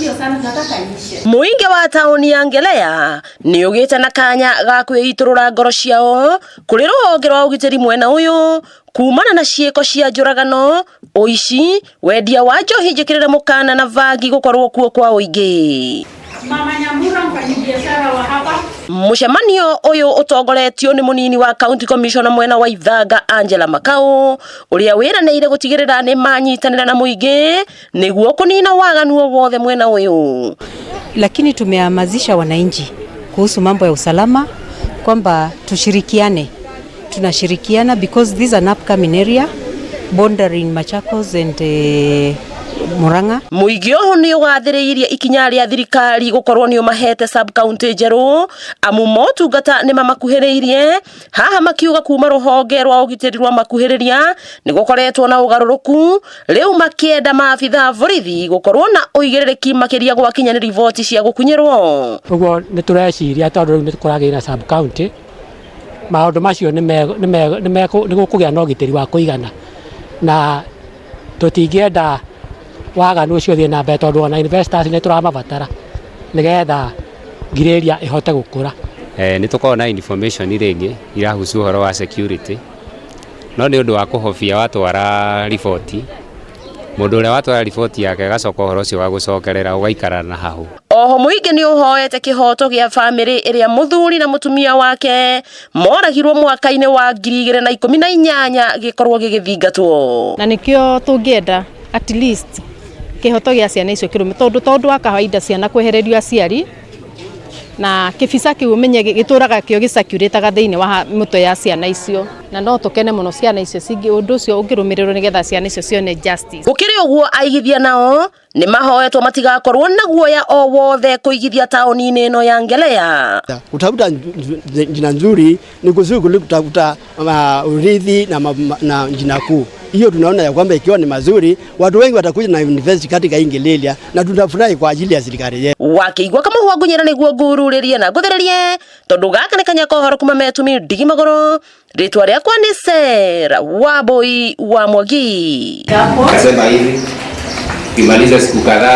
Sio sana, tunataka iishe. Mũingĩ wa taũni ya Ngelea nĩ ũgĩte na kanya ga kwĩitũrũra ngoro ciao kũrĩ rũhonge rwa ũgitĩri mwena ũyũ kumana na ciĩko cia njũragano, ũici, wendia wa njohi njĩkĩrĩre mũkana na bangi gũkorwo kuo kwa ũingĩ. Mama Nyambura, mfanyabiashara wa hapa. Mũcemanio ũyũ ũtongoretio nĩ mũnini wa county commissioner mwena wa Ithanga, Angela Makau, ũrĩa wĩranĩire gũtigĩrĩra nĩ manyitanĩra na mũingĩ nĩguo kũnina waganu o wothe mwena ũyũ. Lakini tumehamasisha wananchi kuhusu mambo ya usalama kwamba tushirikiane, tunashirikiana because this is an upcoming area bordering Machakos and Murang'a. Mũingĩ ũyũ nĩ ũgathĩrĩirie ikinya rĩa thirikari gũkorwo nĩ ũmahete sub county njerũ, amu motungata nĩ mamakuhĩrĩirie. Haha makiuga kuma rũhonge rwa ũgitĩri rwa makuhĩrĩria nĩ gũkoretwo na ũgarũrũku, rĩu makĩenda maabitha a borithi gũkorwo na ũigĩrĩrĩki makĩria gwakinya nĩ riboti cia gũkunyĩrwo. Ũguo nĩ tũreciria tondũ rĩu nĩ kũragĩa na sub county, maũndũ macio nĩ gũkũgĩa na ũgitĩri wa kũigana, na tũtingĩenda waganu ũcio ũthiĩ na mbere tondũ ona investors nĩ tũramabatara nĩgetha ngirĩria ĩhote gũkũra. Nĩ tũkoragwo na information rĩngĩ irahusu ũhoro wa security, no nĩ ũndũ wa kũhobia watwara riboti, mũndũ ũrĩa watwara riboti yake agacoka ũhoro ũcio wa gũcokerera ũgaikara na hau. Oho mũingĩ nĩ ũhoete kĩhoto gĩa bamĩrĩ ĩrĩa mũthuri na mũtumia wake moragirwo mwaka-inĩ wa 2018 gĩkorwo gĩgĩthingatwo. Na nikio tũngĩenda at least kĩhoto gĩa ciana icio kĩrũme, tondũ wa kawaida ciana kwehererio aciari na kĩbica kĩu ũmenye gĩtũraga kĩo gĩcirculataga thĩinĩ wa mũtwe ya ciana icio, na no tũkene mũno ciana icio cingĩ ũndũ ũcio ũngĩrũmĩrĩrwo nĩgetha ciana icio cione justice. Gũkĩrĩ ũguo, aigithia nao nĩ mahoetwo matigakorwo na guoya o wothe kũigithia taũni-inĩ ĩno ya Ngelea. Kutafuta jina nzuri ni kuzuri kuliko kutafuta urithi na jina kuu. Hiyo tunaona ya kwamba ikiwa ni mazuri, watu wengi watakuja na invest katika hii Ngelelia na tutafurahi kwa ajili ya serikali yetu. Wakĩigua kamũhwa ngunyĩra nĩguo ngururĩrie na ngũthĩrĩrie, tondũ gaka nĩ kanya kohoro kuma metumi ndigi magũrũ. Rĩtwa rĩakwa nĩ Sera Wambui wa Mwangi. Kasema hivi, ukimaliza siku kadhaa.